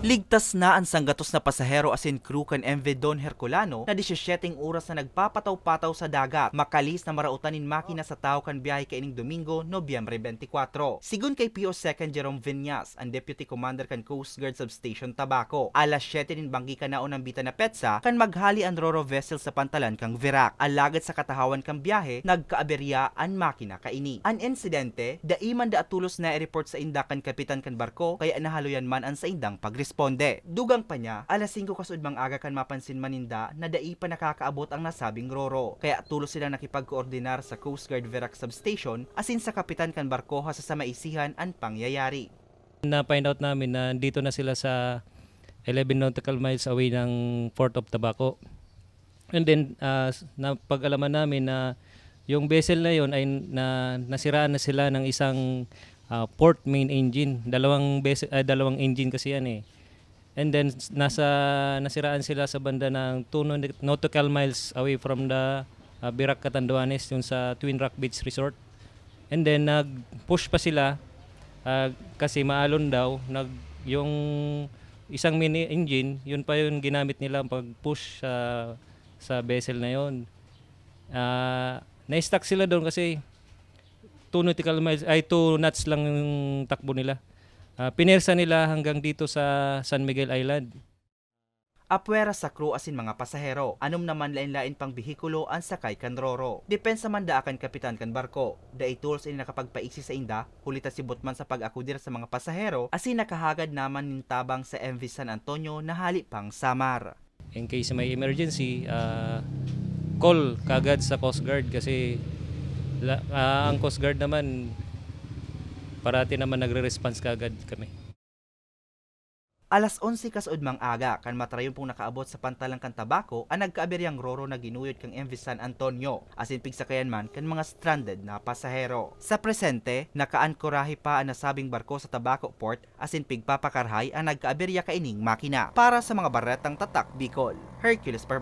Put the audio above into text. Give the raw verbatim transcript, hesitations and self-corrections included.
Ligtas na an sanggatos na pasahero asin crew kan M V Don Herculano na disisiete oras na nagpapataw-pataw sa dagat, makalis na maraotan nin makina sa tahaw kan biyahe kaining Domingo, Nobyembre twenty-four. Sigon kay P O Second Jerome Viñas, an Deputy Commander kan Coast Guard Substation Tabaco, alas siyete nin banggi kan naunang bita na petsa kan maghali an Roro vessel sa pantalan kan Virac. Alagad sa katahawan kan biyahe, nagkaaberya an makina kaini. An insidente, dai man daa tolos na i-report sainda kan kapitan kan barko, kaya nahaloyan man an saindang pagresponde. Dugang pa niya, alas singko kasuodmang aga kan mapansin man ninda na dai pa nakakaabot ang nasabing Roro, kaya tolos silang nakipagkoordinar sa Coast Guard Virac Substation asin sa kapitan kan barko ha sasamaisihan an pangyayari. Na-find out namin na dito na sila sa eleven nautical miles away ng Port of Tabaco. And then, ah, s-, napag-alaman namin na yung vessel na yon ay na, nasiraan na sila ng isang, ah, port main engine. Dalawang vessel, ah, dalawang engine kasi yan eh. And then, s-, nasa, nasiraan sila sa banda ng two nautical miles away from the, ah, Virac Catanduanes, yung sa Twin Rock Beach Resort. And then, nag-push pa sila, ah, kasi maalon daw, nag-, yung isang mini engine, yun pa yung ginamit nila pag-push sa, sa vessel na yon. Ah, na-stuck sila doon kasi two nautical miles, ay, two knots lang yung takbo nila. Ah, pinersa nila hanggang dito sa San Miguel Island. Apwera sa crew asin mga pasahero, anom naman lain-lain pang behikulo an sakay kan Roro. Depensa man daa kan kapitan kan barko, dai tolos ini nakapagpaisi sainda, huli ta sibot man sa pag-akudir sa mga pasahero, asin nakahagad naman nin tabang sa M V San Antonio na hali pang Samar. In case may emergency, ah, call kagad sa Coast Guard kasi la-, ah, ang Coast Guard naman, parati naman nagre-response kagad kami. Alas onse kasuodmang aga, kan matrayon pong nakaabot sa pantalan kan Tabaco an nagkaaberyang Roro na ginuyod kan M V San Antonio, asin pigsakayan man kan mga stranded na pasahero. Sa presente, nakaankorahe pa an nasabing barko sa Tabaco Port asin pigpapakarhay an nagkaaberya kaining makina. Para sa mga Baretang Tatak Bicol, Hercules Barbas